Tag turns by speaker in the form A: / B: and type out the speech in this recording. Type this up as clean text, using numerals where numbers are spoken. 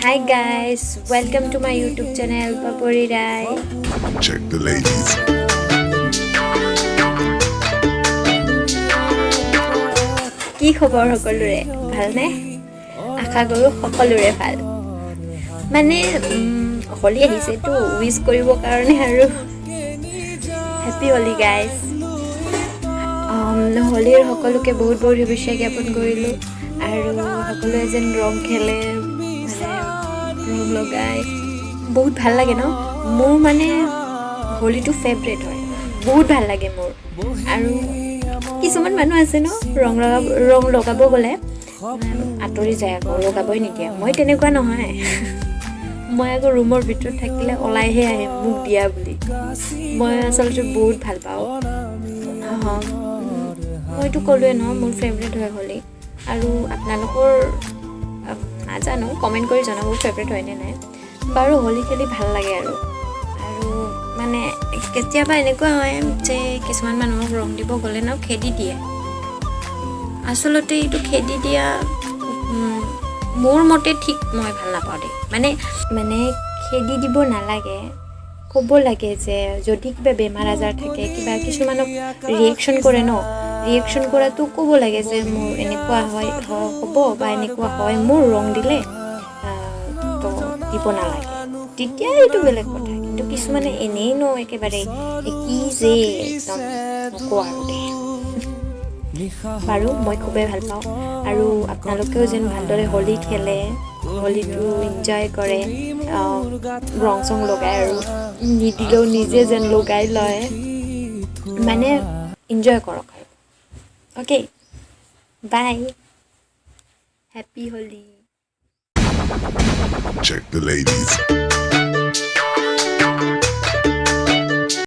A: Hi guys, welcome to my YouTube channel, Papori Roy.
B: Check the ladies.
A: কি খবৰ সকলোৰে? ভালনে? আশা কৰোঁ সকলোৰে ভাল। মানে হোলী আহিছেতো, উইচ কৰিবৰ কাৰণে আৰু হেপী হোলী গাইজ। হোলীৰ সকলোকে বহুত বহুত শুভেচ্ছা জ্ঞাপন কৰিলোঁ আৰু সকলোৱে যেন ৰং খেলে, মানে ৰং লগায়, বহুত ভাল লাগে ন? মোৰ মানে হোলীটো ফেভৰেট হয়, বহুত ভাল লাগে মোৰ। আৰু কিছুমান মানুহ আছে ন, ৰং লগাব গ'লে আঁতৰি যায়, আকৌ লগাবই নিদিয়ে। মই তেনেকুৱা নহয়। মই আকৌ ৰুমৰ ভিতৰত থাকিলে ওলাইহে আহিম মোক দিয়া বুলি। মই আচলতে বহুত ভাল পাওঁ। মইতো ক'লোৱে ন, মোৰ ফেভৰেট হয় হোলী। আৰু আপোনালোকৰ নাজানো, কমেণ্ট কৰি জনাব ফেভৰেট হয়নে নাই। বাৰু, হোলী খেলি ভাল লাগে। আৰু আৰু মানে কেতিয়াবা এনেকুৱা হয় যে কিছুমান মানুহক ৰং দিব গ'লে ন খেদি দিয়ে। আচলতে এইটো খেদি দিয়া মোৰ মতে ঠিক মই ভাল নাপাওঁ দেই। মানে মানে খেদি দিব নালাগে, ক'ব লাগে যে যদি কিবা বেমাৰ আজাৰ থাকে, কিবা কিছুমানক ৰিয়েকশ্যন কৰে ন, ৰিয়েকশ্যন কৰাটো ক'ব লাগে যে মোৰ এনেকুৱা হয়, হ'ব বা এনেকুৱা হয় মোৰ ৰং দিলে, তো দিব নালাগে। তেতিয়া এইটো বেলেগ কথা। কিন্তু কিছুমানে এনেই ন একেবাৰে কি যে একদম নকওঁ আৰু দে। বাৰু, মই খুবেই ভাল পাওঁ আৰু আপোনালোকেও যেন ভালদৰে হোলী খেলে, হোলীটো এনজয় কৰে, ৰং চং লগাই আৰু নিদিলেও নিজে যেন লগাই লয়, মানে এনজয় কৰক আৰু। Okay, bye, happy Holi.
B: Check the ladies.